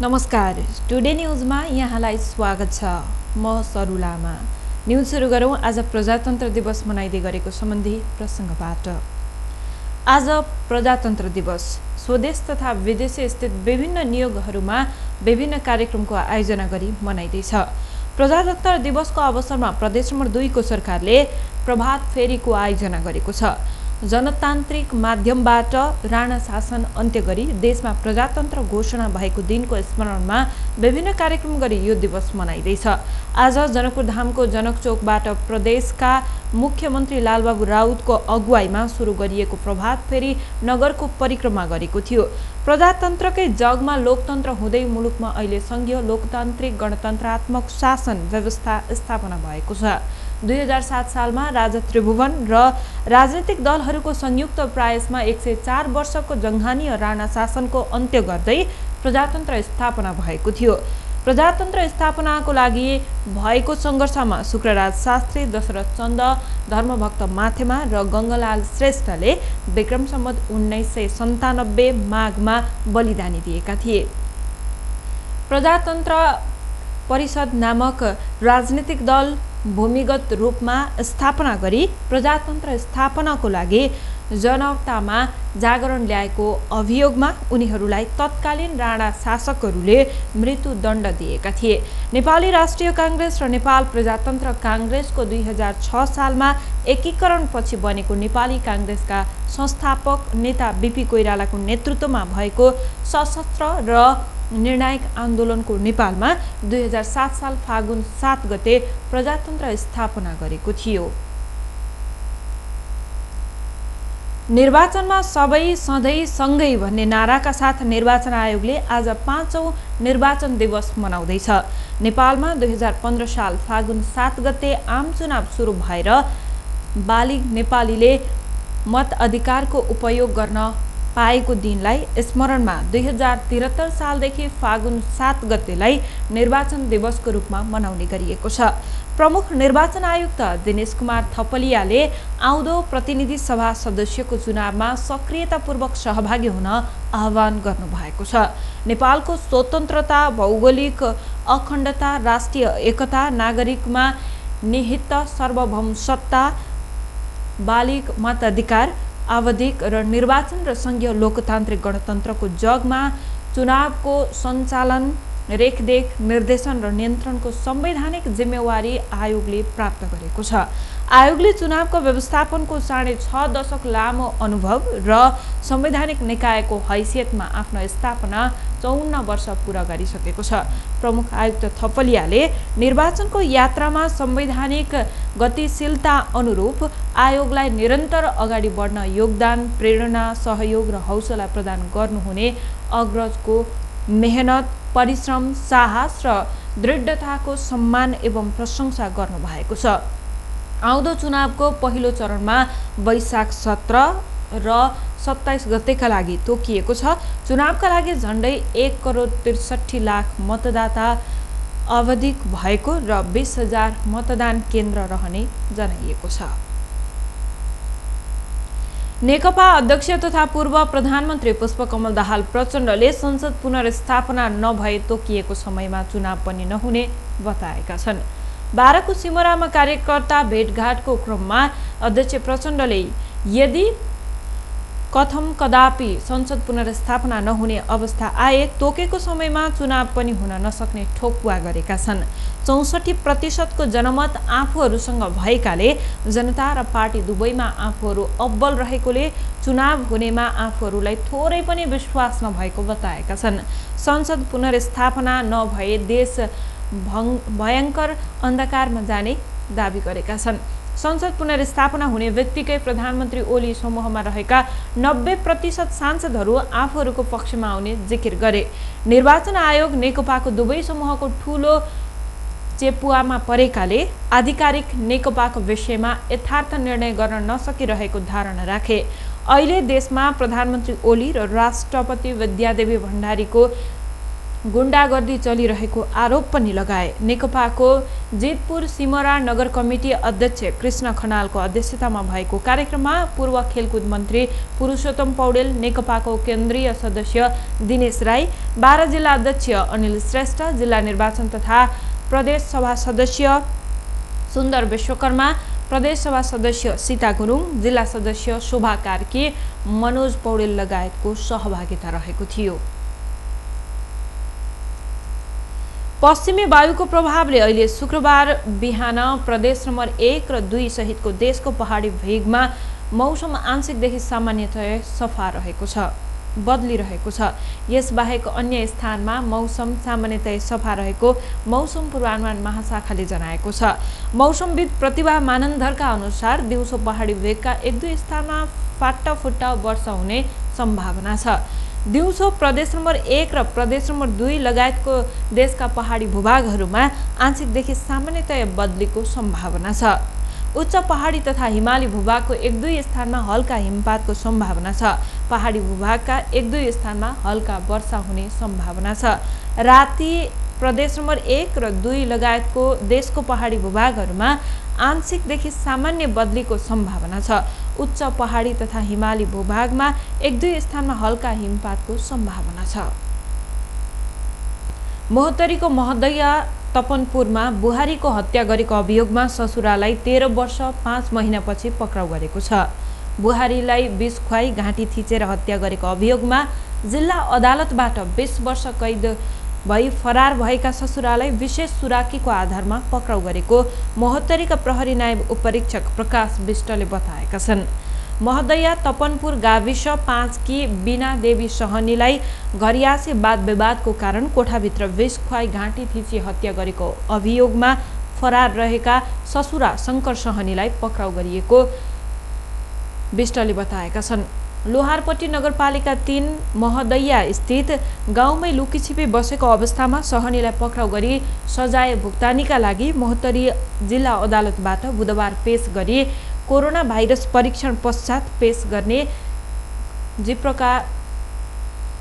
नमस्कार, टुडे न्युजमा यहाँलाई स्वागत छ। म सरु लामा। न्युज सुरु गरौँ आज प्रजातन्त्र दिवस मनाइदै गरेको सम्बन्धी प्रसङ्गबाट। आज प्रजातन्त्र दिवस स्वदेश तथा विदेश स्थित विभिन्न नियोगहरूमा विभिन्न कार्यक्रमको आयोजना गरी मनाइदैछ। प्रजातन्त्र दिवसको अवसरमा प्रदेश नम्बर 2 को सरकारले प्रभात फेरीको आयोजना गरेको छ। जनतान्त्रिक माध्यमबाट राणा शासन अन्त्य गरी देशमा प्रजातन्त्र घोषणा भएको दिनको स्मरणमा विभिन्न कार्यक्रम गरी यो दिवस मनाइदैछ। आज जनकपुर धामको जनकचोकबाट प्रदेशका मुख्यमन्त्री लालबाबु राउतको अगुवाईमा सुरु गरिएको प्रभात फेरी नगरको परिक्रमा गरेको थियो। प्रजातन्त्रकै जगमा लोकतन्त्र हुँदै मुलुकमा अहिले संघीय लोकतान्त्रिक गणतन्त्रात्मक शासन व्यवस्था स्थापना भएको छ। 2007 सालमा राजा त्रिभुवन र राजनीतिक दलहरूको संयुक्त प्रयासमा 104 वर्षको जङ्घानीय राणा शासनको अन्त्य गर्दै प्रजातन्त्र स्थापना भएको थियो। प्रजातन्त्र स्थापनाको लागि भएको सङ्घर्षमा शुक्रराज शास्त्री, दशरथ चन्द, धर्मभक्त माथेमा र गङ्गालाल श्रेष्ठले विक्रम सम्वत 1997 माघमा बलिदानी दिएका थिए। प्रजातन्त्र परिषद नामक राजनीतिक दल भूमिगत रूपमा स्थापना गरी प्रजातन्त्र स्थापनाको लागि जनतामा जागरण ल्याएको अभियोगमा उनीहरूलाई तत्कालीन राणा शासकहरूले मृत्युदण्ड दिएका थिए। नेपाली राष्ट्रिय काङ्ग्रेस र नेपाल प्रजातन्त्र काङ्ग्रेसको 2006 सालमा एकीकरणपछि बनेको नेपाली काङ्ग्रेसका संस्थापक नेता बीपी कोइरालाको नेतृत्वमा भएको सशस्त्र र निर्णायक आन्दोलनको नेपालमा 2007 साल फागुन 7 गते प्रजातन्त्र स्थापना गरेको थियो। निर्वाचनमा सबै सधैँ सँगै भन्ने नाराका साथ निर्वाचन आयोगले आज 5औं निर्वाचन दिवस मनाउँदैछ। नेपालमा 2015 साल फागुन 7 गते आम चुनाव सुरु भएर बालिग नेपालीले मत अधिकारको उपयोग गर्न पाएको दिनलाई स्मरणमा 2073 सालदेखि फागुन 7 गतेलाई निर्वाचन दिवसको रूपमा मनाउने गरिएको छ। प्रमुख निर्वाचन आयुक्त दिनेश कुमार थपलियाले आउँदो प्रतिनिधि सभा सदस्यको चुनावमा सक्रियतापूर्वक सहभागी हुन आह्वान गर्नुभएको छ। नेपालको स्वतन्त्रता, भौगोलिक अखण्डता, राष्ट्रिय एकता, नागरिकमा निहित सार्वभौम सत्ता, बालिग मताधिकार, आवधिक र निर्वाचन र संघीय लोकतान्त्रिक गणतन्त्रको जगमा चुनावको सञ्चालन, रेखदेख, निर्देशन र नियन्त्रणको संवैधानिक जिम्मेवारी आयोगले प्राप्त गरेको छ। आयोगले चुनावको व्यवस्थापनको 6.5 दशक लामो अनुभव र संवैधानिक निकायको हैसियतमा आफ्नो स्थापना 54 वर्ष पूरा गरिसकेको छ। प्रमुख आयुक्त थपलियाले निर्वाचनको यात्रामा संवैधानिक गतिशीलता अनुरूप आयोगलाई निरन्तर अगाडि बढ्न योगदान, प्रेरणा, सहयोग र हौसला प्रदान गर्नुहुने अग्रजको मेहनत, परिश्रम, साहस र दृढताको सम्मान एवं प्रशंसा गर्नुभएको छ। आउँदो चुनावको पहिलो चरणमा वैशाख 17 र 27 गतेका लागि तोकिएको छ। चुनावका लागि झण्डै 1,63,00,000 मतदाता आवधिक भएको र 20,000 मतदान केन्द्र रहने जनाइएको छ। नेकपा अध्यक्ष तथा पूर्व प्रधानमन्त्री पुष्पकमल दाहाल प्रचण्डले संसद पुनर्स्थापना नभए तोकिएको समयमा चुनाव पनि नहुने बताएका छन्। 12 को सिमरामा कार्यकर्ता भेटघाटको क्रममा अध्यक्ष प्रचण्डले यदि कथम कदापि संसद पुनर्स्थापना नहुने अवस्था आए तोकेको समयमा चुनाव पनि हुन नसक्ने ठोकुवा गरेका छन्। 64% को जनमत आफूहरूसँग भएकाले जनता र पार्टी दुवैमा आफूहरू अब्बल रहेकोले चुनाव हुनेमा आफूहरूलाई थोरै पनि विश्वास नभएको बताएका छन्। संसद पुनर्स्थापना नभए देश भयङ्कर अन्धकारमा जाने दाबी गरेका छन्। संसद पुनर्स्थापना हुने व्यक्तिकै प्रधानमन्त्री ओली समूहमा रहेका 90% सांसदहरू आफूहरूको पक्षमा आउने जिकिर गरे। निर्वाचन आयोग नेकपाको दुवै समूहको ठूलो चेपुवामा परेकाले आधिकारिक नेकपाको विषयमा यथार्थ निर्णय गर्न नसकिरहेको धारणा राखे। अहिले देशमा प्रधानमन्त्री ओली र राष्ट्रपति विद्यादेवी भण्डारीको गुण्डागर्दी चलिरहेको आरोप पनि लगाए। नेकपाको जितपुर सिमरा नगर कमिटी अध्यक्ष कृष्ण खनालको अध्यक्षतामा भएको कार्यक्रममा पूर्व खेलकुद मन्त्री पुरुषोत्तम पौडेल, नेकपाको केन्द्रीय सदस्य दिनेश राई, 12 जिल्ला अध्यक्ष अनिल श्रेष्ठ, जिल्ला निर्वाचन तथा प्रदेश सभा सदस्य सुन्दर विश्वकर्मा, प्रदेश सभा सदस्य सीता गुरुङ, जिल्ला सदस्य शोभा कार्की, मनोज पौडेल लगायतको सहभागिता रहेको थियो। पश्चिमी वायुको प्रभावले अहिले शुक्रबार बिहान प्रदेश नम्बर 1 र 2 सहितको देशको पहाडी भेगमा मौसम आंशिकदेखि सामान्यतया सफा रहेको छ, बदलिरहेको छ। यसबाहेक अन्य स्थानमा मौसम सामान्यतया सफा रहेको मौसम पूर्वानुमान महाशाखाले जनाएको छ। मौसमविद प्रतिभा मानन्धरका अनुसार दिउँसो पहाडी भेगका 1-2 स्थानमा फाटाफुट्टा वर्षा हुने सम्भावना छ। दिउँसो प्रदेश नम्बर 1 र प्रदेश नम्बर 2 लगायतको देशका पहाडी भूभागहरूमा आंशिकदेखि सामान्यतया बदलीको सम्भावना छ। उच्च पहाडी तथा हिमाली भूभागको 1-2 स्थानमा हल्का हिमपातको सम्भावना छ। पहाडी भूभागका 1-2 स्थानमा हल्का वर्षा हुने सम्भावना छ। राति प्रदेश नम्बर 1 र 2 लगायतको देशको पहाडी भूभागहरूमा आंशिकदेखि सामान्य बदलीको सम्भावना छ। उच्च पहाडी तथा हिमाली भूभागमा 1-2 स्थानमा हल्का हिमपातको सम्भावना छ। मोहतरीको महदैया तपनपुरमा बुहारीको हत्या गरेको अभियोगमा ससुरालाई 13 वर्ष 5 महिनापछि पक्राउ गरेको छ। बुहारीलाई विष खुवाई घाँटी थिचेर हत्या गरेको अभियोगमा जिल्ला अदालतबाट 20 वर्ष कैद भई फरार भएका ससुरालाई विशेष सुराकीको आधारमा पक्राउ गरेको मोहतरीका प्रहरी नायब उपरीक्षक प्रकाश विष्टले बताएका छन्। महदैया तपनपुर गाविस 5 की बीना देवी सहनीलाई घरियासी वाद विवादको कारण कोठाभित्र विष खुवाई घाँटी थिची हत्या गरेको अभियोगमा फरार रहेका ससुरा शंकर सहनीलाई पक्राउ गरिएको विष्टले बताएका छन्। लोहारपट्टी नगरपालिका 3 महदैया स्थित गाउँमै लुकीछिपी बसेको अवस्थामा सहनीलाई पक्राउ गरी सजाय भुक्तानीका लागि मोहतरी जिल्ला अदालतबाट बुधबार पेश गरी कोरोना भाइरस परीक्षण पश्चात पेश गर्ने जिप्रका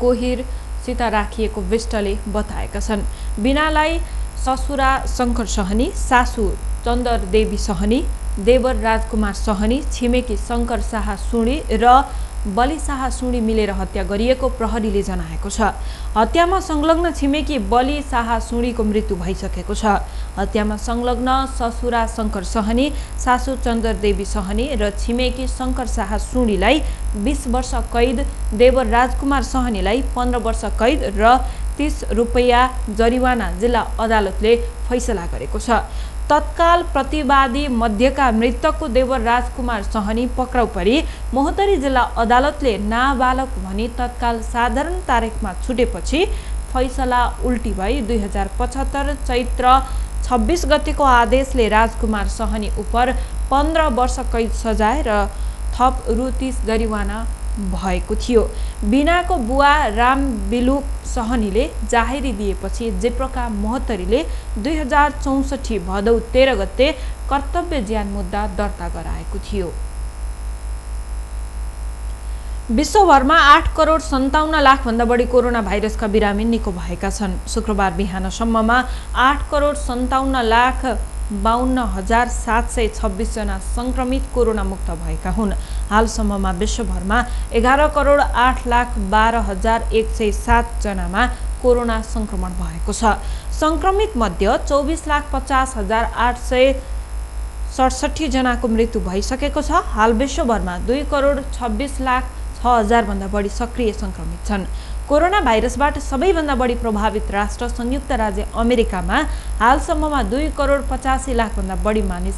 कोहिरसित राखिएको विष्टले बताएका छन्। बीनालाई ससुरा शंकर सहनी, सासू चन्दर देवी सहनी, देवर राजकुमार सहनी, छिमेकी शंकर शाह सुडी र बलि शाह सुडी मिलेर हत्या गरिएको प्रहरीले जनाएको छ। हत्यामा संलग्न छिमेकी बलि शाह सुडीको मृत्यु भइसकेको छ। हत्यामा संलग्न ससुरा शंकर सहनी, सासू चन्दर देवी सहनी र छिमेकी शंकर शाह सुडीलाई 20 वर्ष कैद, देवर राजकुमार सहनीलाई 15 वर्ष कैद र 30 रुपैयाँ जरिवाना जिल्ला अदालतले फैसला गरेको छ। तत्काल प्रतिवादी मध्यका मृतकको देवर राजकुमार सहनी पक्राउ परी मोहतरी जिल्ला अदालतले नाबालक भनी तत्काल साधारण तारिखमा छुटेपछि फैसला उल्टी भई 2075 चैत्र 26 गतेको आदेशले राजकुमार सहनी उप 15 वर्ष कैद सजाय र थप रु 30 जरिवाना भएको थियो। बीनाको बुवा राम बिलुक सहनीले जाहेरी दिएपछि जिप्रका मोहतरीले 2064 भदौ 13 गते कर्तव्य ज्यान मुद्दा दर्ता गराएको थियो। विश्वभरमा 8 करोड 57 लाख भन्दा बढी कोरोना भाइरसका बिरामी निको भएका छन्। शुक्रबार बिहानसम्ममा 8 करोड 57 लाख 52,726 जना संक्रमित कोरोना मुक्त भएका हुन्। हालसम्ममा विश्वभरमा 11 करोड 8 लाख 12,107 जनामा कोरोना संक्रमण भएको छ। संक्रमित मध्ये 24 लाख 50,867 जनाको मृत्यु भइसकेको छ। हाल विश्वभरमा 2 करोड 26 लाख 6,000 भन्दा बढी सक्रिय संक्रमित छन्। कोरोना भाइरसबाट सबैभन्दा बढी प्रभावित राष्ट्र संयुक्त राज्य अमेरिकामा हालसम्ममा 2 करोड 85 लाख भन्दा बढी मानिस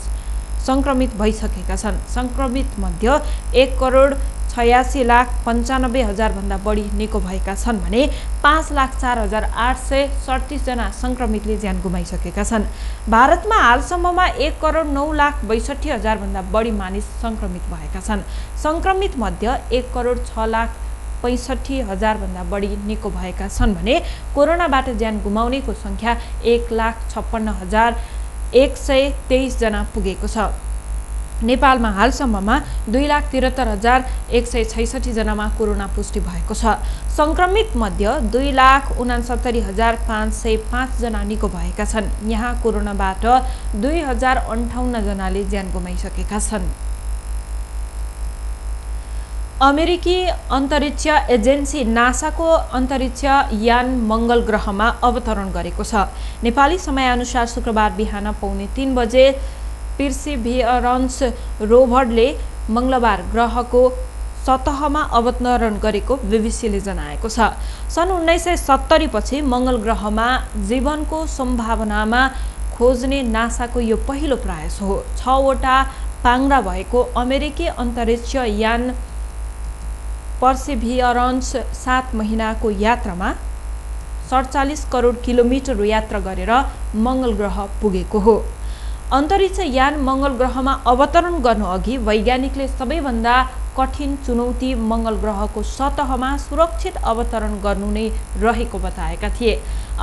संक्रमित भइसकेका छन्। संक्रमित मध्ये 1 करोड 86 लाख 95 हजार भन्दा बढी निको भएका छन् भने 5,04,837 जना संक्रमितले ज्यान गुमाइसकेका छन्। भारतमा हालसम्ममा 1 करोड 9 लाख 62 हजार भन्दा बढी मानिस संक्रमित भएका छन्। संक्रमित मध्ये 1 करोड 6 लाख 65 हजार भन्दा बढी निको भएका छन् भने कोरोनाबाट ज्यान गुमाउनेको संख्या 1,56,123 जना पुगेको छ। नेपालमा हालसम्ममा 2,73,166 जनामा कोरोना पुष्टि भएको छ। संक्रमित मध्ये 2,69,505 जना निको भएका छन्। यहाँ कोरोनाबाट 2,058 जनाले ज्यान गुमाइसकेका छन्। अमेरिकी अन्तरिक्ष एजेन्सी नासाको अन्तरिक्ष यान मङ्गल ग्रहमा अवतरण गरेको छ। नेपाली समयअनुसार शुक्रबार बिहान 2:45 बजे पर्सिभियरन्स रोभरले मङ्गलबार ग्रहको सतहमा अवतरण गरेको बीबीसीले जनाएको छ। सन् 1970 पछि मङ्गल ग्रहमा जीवनको सम्भावनामा खोज्ने नासाको यो पहिलो प्रयास हो। 6 वटा पाङ्ग्रा भएको अमेरिकी अन्तरिक्ष यान पर्सिभियरन्स 7 महिनाको यात्रामा 47 करोड किलोमिटर यात्रा गरेर मङ्गल ग्रह पुगेको हो। अन्तरिक्ष यान मङ्गल ग्रहमा अवतरण गर्नुअघि वैज्ञानिकले सबैभन्दा कठिन चुनौती मङ्गल ग्रहको सतहमा सुरक्षित अवतरण गर्नु नै रहेको बताएका थिए।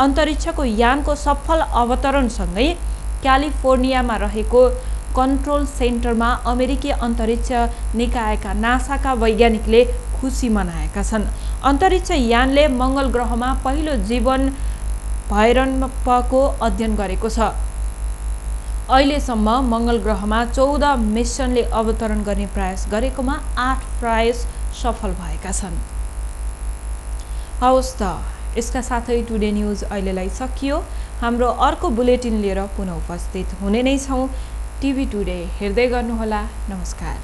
अन्तरिक्षको यानको सफल अवतरणसँगै क्यालिफोर्नियामा रहेको कन्ट्रोल सेन्टरमा अमेरिकी अन्तरिक्ष निकायका नासाका वैज्ञानिकले खुसी मनाएका छन्। अन्तरिक्ष यानले मङ्गल ग्रहमा पहिलो जीवन भैरवको अध्ययन गरेको छ। अहिलेसम्म मङ्गल ग्रहमा 14 मिसनले अवतरण गर्ने प्रयास गरेकोमा 8 प्रयास सफल भएका छन्। हवस् त, यसका साथै टुडे न्युज अहिलेलाई सकियो। हाम्रो अर्को बुलेटिन लिएर पुनः उपस्थित हुने नै छौँ। टिभी टुडे हेर्दै गर्नुहोला। नमस्कार।